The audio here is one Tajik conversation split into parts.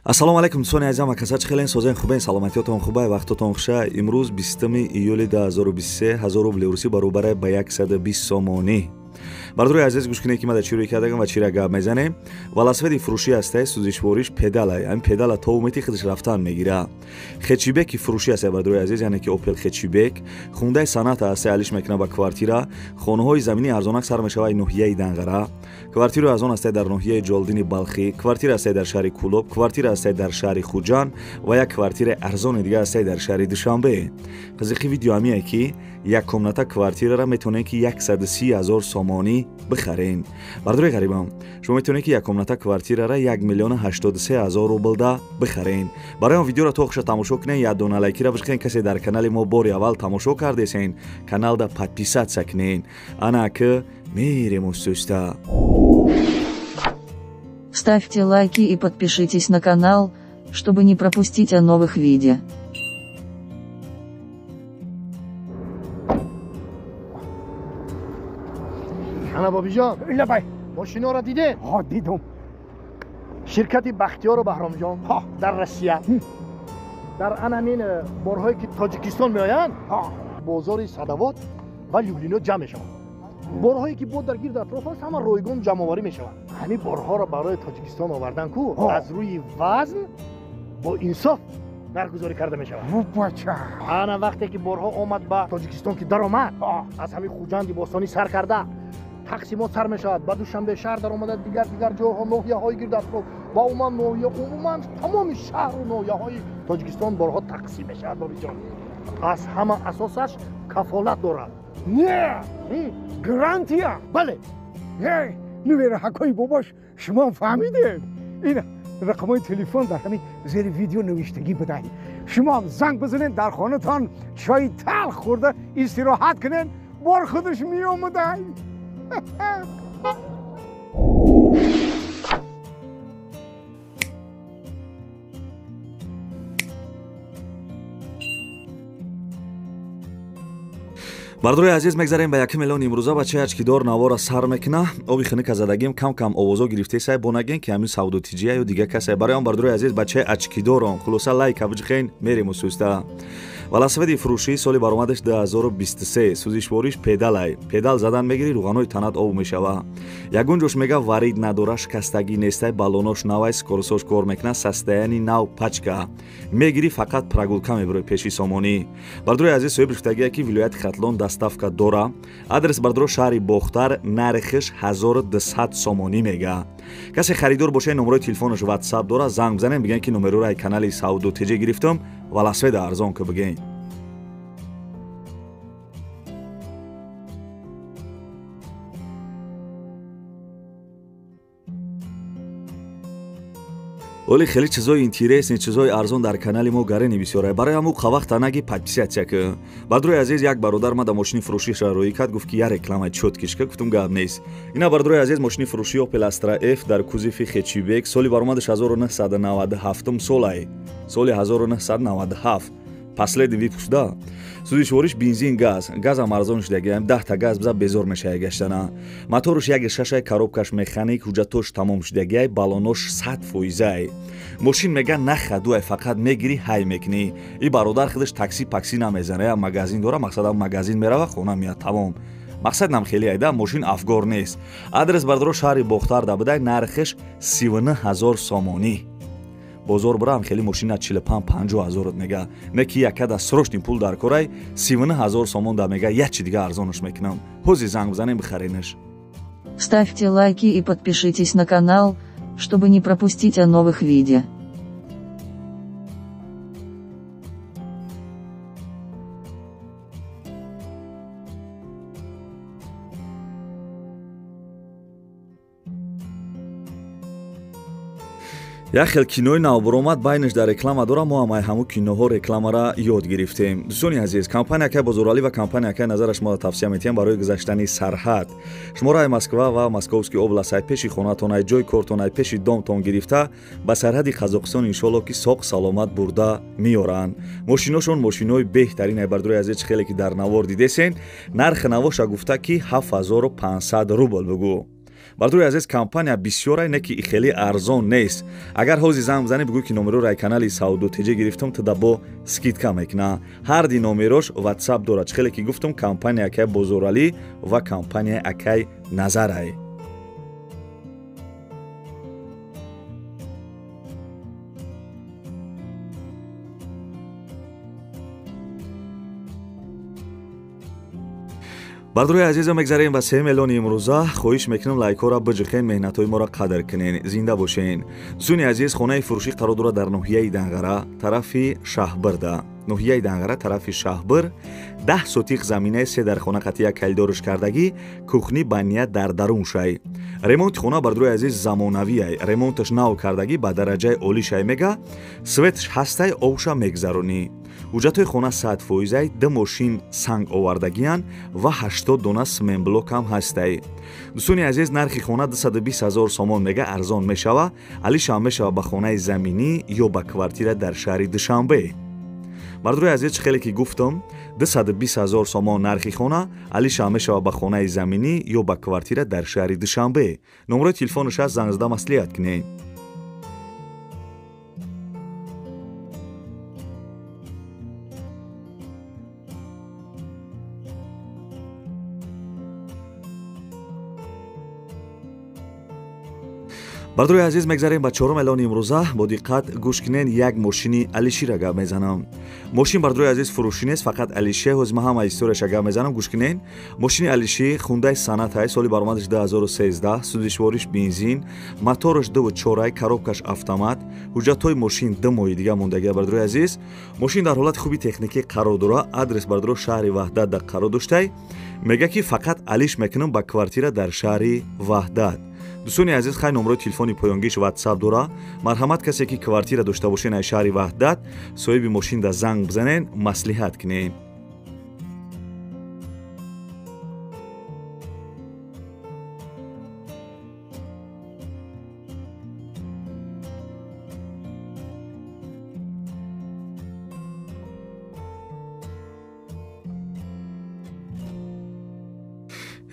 Ассалому алайкум дӯстони азизам, акаса чӣ хелен, созен, хубен, саломатиётон хубай, вақтотон хуша. Имрӯз 20 июли 2023, 1000 рубли русӣ баробар ба 120 сомонӣ. Бардори азиз, гӯш кунед, ки ма дар чӣ рӯй кардагам ва чира гап мезанем. Велосипеди фурӯшӣ ҳастай, сӯзишвориш педалай. Ҳамин педала то умети худаш рафтан мегира. Хетчбеки фурӯшӣ ҳастай, бардори азиз, яъне ки Opel хетчбек. Хундаи санъат ҳастай, алиш мекунад ба квартира. Хонаҳои заминӣ арзонак сар мешавад ноҳияи Данғара. Квартираи арзон ҳастай дар ноҳияи Ҷолдини Балхӣ, квартира ҳастай дар шаҳри Кӯлоб, квартира ҳастай дар шаҳри Хуҷанд ва як квартираи арзони дигар ҳастай дар шаҳри Душанбе. Қизиқи видео ҳамие, ки як комната квартираро метавонед, ки 130 000 сомонӣ бихарен. Бардори ғарибам, шумо метавонед, ки як комната квартираро 1 083 000 рублда бихарен. Барои он видеоро то охиша тамошо кунед, як дона лайкира бишкунед. Касе дар канали мо бори аввал тамошо кардесен, каналда подписаться кунед. Ана ки мерем устуста. Ставьте лайки и подпишитесь на канал, чтобы не пропустить о новых видео. Ана бобиҷон, лабай, мошиноро дидед? Ҳо, дидум. Ширкати Бахтиёру Баҳромҷон дар Россия дар анамин борҳое, ки Тоҷикистон меоянд, бозори Садовод ва Люблино ҷамъ мешаванд. Борҳое, ки бо дар гирду атроф аст, ҳама ройгон ҷамъоварӣ мешаванд. Ҳамин борҳоро барои Тоҷикистон овардан ку аз рӯи вазн бо инсоф нархгузорӣ карда мешавад. Бача, ана вақте ки борҳо омад ба Тоҷикистон, ки даромад, аз ҳамин Хуҷанди бостонӣ сар карда тақсимот сар мешавад, ба Душанбе шаҳр даромада, дигар дигар ҷойҳо, ноҳияҳои гирду атроф ва умуман ноҳия, умуман тамоми шаҳру ноҳияҳои Тоҷикистон борҳо тақсим мешавад. Бобиҷон, аз ҳама асосаш кафолат дорад. Не, гарантия. Бале. Нувераҳакои бобош, шумо фаҳмидед, ин рақамҳои телефон дар ҳамин зери видео навиштагӣ будай. Шумоам занг бизанед, дар хонатон чойи талх хӯрда истироҳат кунед, бор худаш меомадай. Бардори азиз, мегзарем ба 1 миллион. Имрӯза бачаи ачкидор навора сар мекуна. Оби хунука задагим, кам кам овозо гирифтесай, бо наген, ки ҳамин савдо тиҷия ё дига касай. Барои он, бардори азиз, бачаи ачкидорон, хулоса, лайка биҷихен, мерем усуста. Велосипеди фурӯшӣ, соли баромадаш 2023, сӯзишвориш педалай. Педал задан мегирӣ, рӯғанои танат об мешава. Ягон ҷош мега варид надора, шикастагӣ нестай, баллонош навай, скоросош кор мекуна, состояние нав, пачка. Мегирӣ, фақат прогулка мебирои пеши сомонӣ. Бардори азиз, соҳиби гуфтагие, ки вилояти Хатлон доставка дора. Адрес, бардоро, шаҳри Бохтар, нархиш 1200 сомонӣ мега. Касе харидор боша, номерои телефонаш ватсап дора, занг бизанем, бигӯен, ки номероро ай канали Савдо ТЖ гирифтам, велосипеда арзон ки бигӯен. Оли хеле чизои интересный, чизои арзон дар канали мо гарени бисёре. Барои ҳаму қавақта наги подписаться ки. Бардорои азиз, як бародар ма да мошини фурӯшиша рӯй кард, гуфт, ки я реклама чёткиш ка, гуфтум, гап нест. Ина, бардорои азиз, мошини фурӯши Opel Astra F дар кузови хетчбек, соли баромадаш 1997 солай. Соли 1997. Последний выпуск да. Сӯзишвориш бензин, газ. Газам арзон шудаги, 10 та газ биза, безор мешава гаштана. Моторш як шашай, коробкаш механик, ҳуҷҷатош тамом шудагиай, баллонош 100%-ай. Мошин мега нахадуай, фақат мегирӣ, ҳай мекунӣ. И бародар худаш такси пакси намезана, я магазин дора, мақсадам магазин мерава, хона меяд, тамом. Мақсад нам хеле айда, мошин афгор нест. Адрес, бардоро, шаҳри Бохтар да будай, нархиш 39 000 сомонӣ. Бозор бирам, хеле мошина 45-50 ҳазорот мега. Не ки якада срочный пул дар корай, 39 ҳазор сомон да мега, як чи дига арзонаш мекунам. Ҳози занг бизанем, бихаренаш. Ставьте лайки и подпишитесь на канал, чтобы не пропустить о новых видео. Як хел кинои навбуромад, байнаш дар реклама дора, мо ҳам ай ҳамун киноҳо рекламара ёд гирифтем. Дӯстони азиз, компания акай Бозоралӣ ва компания акай Назара шуморо тавсия метиҳам барои гузаштани сарҳад. Шуморо ай Москва ва Московский област, ай пеши хонатон, ай ҷои кортон, ай пеши домтон гирифта, ба сарҳади Қазоқистон иншоалло ки соқ саломат бурда меоранд. Мошиношон мошинои беҳтарин, ай бардорои азиз, чӣ хеле ки дар навор дидесен, нархи навоша гуфта, ки 7500 рубл бугӯ. Бардори азиз, компания бисёрай, не ки хеле арзон нест. Агар ҳози занг бизанӣ, бигӯй ки номероро ай канали Савдо ТЖ гирифтам, туда бо скидка мекуна. Ҳар ди номерош WhatsApp дорад. Чӣ хеле ки гуфтам, компания акай Бозоралӣ ва компания акай Назарай. Бардори азизам, мегзарем ба 3 миллиони имрӯза. Хоҳиш мекунам лайкҳоро биҷихен, меҳнатҳои моро қадр кунен, зинда бошен. Дӯстони азиз, хонаи фурӯшӣ қарор дорад дар ноҳияи Данғара, тарафи Шаҳбирда. Ноҳияи Данғара, тарафи Шаҳбир, 10 сотиқ заминаи се дар хона қатъи як калидорш кардагӣ, кухни ба ният дар дарун шай. Ремонти хона, бардори азиз, замонавиай, ремонташ нав кардагӣ, ба дараҷаи олӣ шай мега, светш ҳастай, овша мегзаронӣ. Ҳуҷҷатҳои хона 100%, 2 мошин санг овардагиянд ва 80 дона сменблок ҳам ҳастай. Дӯстони азиз, нархи хона 220 000 сомон мега, арзон мешава, алишам мешава ба хонаи заминӣ ё ба квартира дар шаҳри Душанбе. Бардори азиз, чӣ хеле ки гуфтам, 220 000 сомон нархи хона, алишам мешава ба хонаи заминӣ ё ба квартира дар шаҳри Душанбе. Номерои телефонаш аст, занг зада маслиҳат кунед. Бардори азиз, мегзарем ба 4 миллиони имрӯза. Бо диққат гӯш кунен, як мошини Алишира гап мезанам. Мошин, бардори азиз, фурӯшӣ нест, фақат Алиши. Ҳозир ман ҳама историяша гап мезанам, гӯш кунен. Мошини Алиши Хундай Санатай, соли баромадаш 2013, сӯзишвориш бензин, мотораш 2.4, коробкаш автомат, ҳуҷҷатҳои мошин 2 моҳи дига мондагия. Бардори азиз, мошин дар ҳолати хуби техникӣ қарор дорад. Адрес, бардоро, шаҳри Ваҳдат да қарор доштай. Мега ки фақат алиш мекунам ба квартира дар шаҳри Ваҳдат. Дӯстони азиз, хай номерои телефони поёнгиш WhatsApp дора. Марҳамат, касе ки квартира дошта бошен ай шаҳри Ваҳдат, соҳиби мошин да занг бизанен, маслиҳат кунен.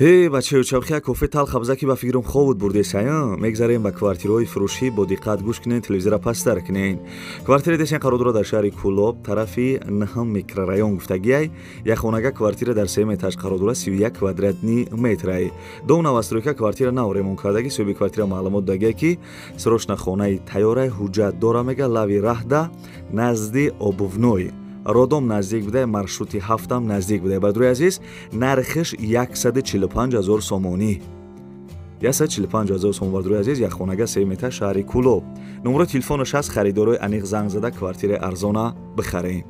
Эй бачаё, чавхия кофе талха биза ки ба фикрам ховуд бурдесая. Мегзарем ба квартираҳои фурӯшӣ, бо диққат гӯш кунен, телевизора пасттар кунен. Квартираи десен қарор дорад дар шаҳри Кӯлоб, тарафи 9 микрорайон гуфтагиай. Як хонага квартира дар 3 этаж қарор дорад, 31 квадратни метрай. Дом новостройка, квартира нав ремонт кардагӣ. Соҳиби квартира маълумот дагия ки срочно хонаи тайёрай, ҳуҷҷат дора мега, лави раҳда, назди обувной. Родом наздик будай, маршрути 7 наздик будай. Бардори азиз, нархиш 145 000 сомонӣ. 145 000 сомон, бардори азиз, як хонага 3 метр, шаҳри Кӯлоб. Номерои телефонаш аст, харидорои аниқ занг зада квартираи арзона бихарен.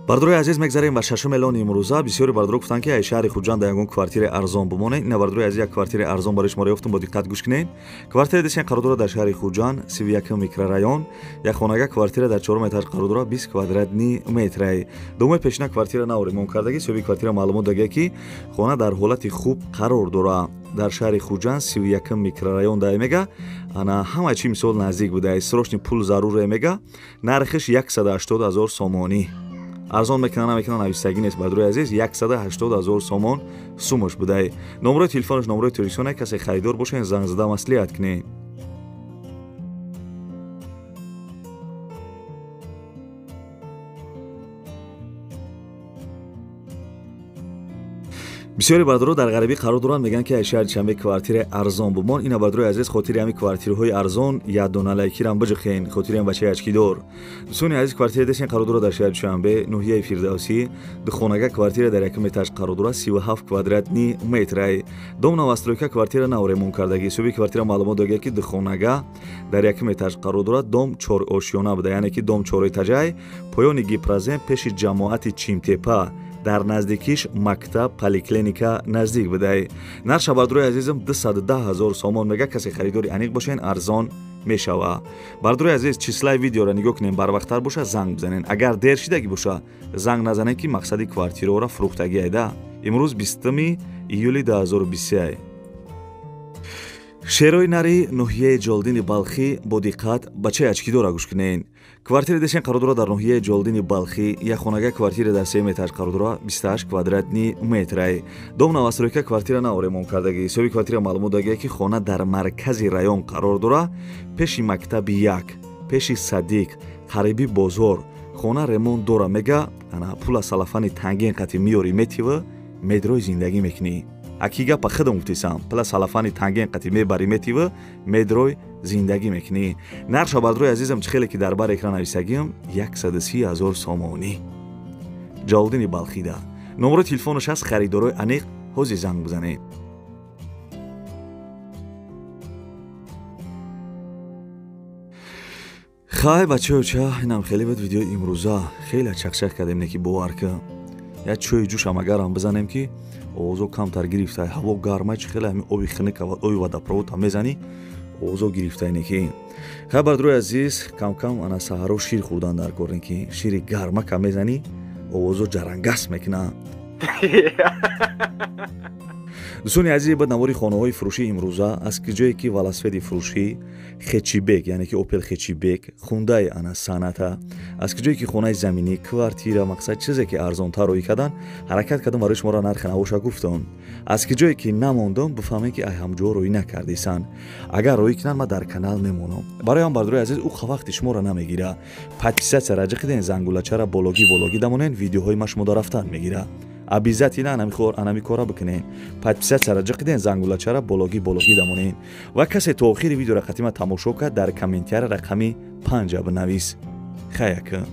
Бардорои азиз, мегзарем ба 6 миллиони имрӯза. Бисёри бардоро гуфтанд ки ай шаҳри Хуҷанд ягон квартираи арзон бимонед. Ина, бардорои азиз, як квартираи арзон барои шумо ёфтам, бо диққат гӯш кунед. Квартираи десен қарор дорад дар шаҳри Хуҷанд, 31 микрорайон. Як хонага квартира дар 4 этаж қарор дорад, 20 квадратни метрай. Домои пешина квартира нав ремонт кардагӣ. Соҳиби квартира маълумот дагия ки хона дар ҳолати хуб қарор дорад. Дар шаҳри Хуҷанд, 31 микрорайон дай мега. Ана ҳама чи мисол наздик будай. Срочни пул заруре мега. Нархиш 180 000 сомонӣ. Арзон мекунан, намекунан, навистагӣ нест, бардорои азиз. 180 000 сомон сумаш будай. Номерои телефонаш номерои Тоҷикистон, касе харидор бошен, занг зада маслиҳат кунед. Бисёри бардоро дар ғарибӣ қарор доранд, мегӯянд ки ай шаҳри Душанбе квартираи арзон бумон. Ина, бардорои азиз, хотири ҳами квартираҳои арзон як дона лайкирам биҷихен, хотири ҳам бачаи ачкидор. Дӯстони азиз, квартираи десен қарор дорад дар шаҳри Душанбе, ноҳияи Фирдавсӣ, духонага квартира дар якум этаж қарор дорад, 37 квадратни метрай. Дом новостройка, квартира нав ремонт кардагӣ. Соҳиби квартира маълумот дагия ки духонага дар якум этаж қарор дорад, дом чорошёна буда, яъне ки дом чорэтажай, поёни гипрозем, пеши ҷамоати Чимтепа, дар наздикиш мактаб, поликлиника наздик будай. Нарша, бардорои азизам, 210 000 сомон мега. Касе харидори аниқ бошен, арзон мешава. Бардорои азиз, числаи видеоро нигоҳ кунем, барвақттар боша занг бизанен. Агар дер шидагӣ боша, занг назанен ки мақсади квартираро фурӯхтагӣ айда. Имрӯз 20 июли 2023. Шерои нари ноҳияи Ҷолдини Балхӣ бо диққат бачаи ачкидора гӯш кунед. Квартира дешен қарор дорад дар ноҳияи Ҷолдини Балхӣ. Як хонага квартира дар 3 метр қарор дорад, 28 квадратни метрай. Дом новостройка, квартира нав ремонт кардагӣ. Ҳисоби квартира маълумот дагия, ки хона дар маркази район қарор дорад, пеши мактаби як, пеши садик, қариби бозор. Хона ремонт дора, мега ана пула салафани танген қати миёри метива, медрои зиндагӣ мекунӣ. Аки гапа худам гуфтисам, пула салафани танген қати мебари метива, медрой зиндагӣ мекунӣ. Нарша бардрои азизам, чӣ хеле ки дар бар экран нависагиам, 130 000 сомонӣ. Ҷалолиддини Балхида. Номерои телефонаш ҳаст, харидорои аниқ ҳозир занг бизанед. Хай бачаёча, инам хеле буд видеои имрӯза. Хеле чақчақ кардем, не ки бовар ка. Як чойи ҷӯшам агарам бизанем, ки овозо камтар гирифтай. Ҳаво гармай, чи хеле ҳамин оби хунук аввал оби водопровод ҳам мезанӣ, овозо гирифтай не ки. Хай бардрои азиз, кам-кам ана саҳаро шир хӯрдан дар кор, не ки шири гарма кам мезанӣ, овозо ҷарангас мекуна. Дӯстони азиз, ба навори хонаҳои фурӯшӣ имрӯза аз ҷое ки велосипеди фурӯшӣ хечибек, яъне ки Опел хечибек, хундаи ана саната, аз ҷое ки хонаи заминӣ, квартира, мақсад чизе ки арзонтар рӯй кардан, ҳаракат кардам барои шуморо нархи навоша гуфтам. Аз ҷое ки намондам, бифаҳмем ки ай ҳамҷо рӯй накардисан. Агар рӯй кунанд, ман дар канал мемонам. Барои ҳам бардорои азиз, ӯ вақти шуморо намегира. Подписаться раҷиқиден, зангулачара бологӣ бологӣ дамонен, видеоҳои ма шумо дарафтан мегира. Обязательно анами кора бикунед. Подписаться раҷиқиден, зангулачара бологӣ бологӣ дамонед. Ва касе то охири видеоро қатима тамошо кард, дар комментария рақами 5 бинавис. Хаяка.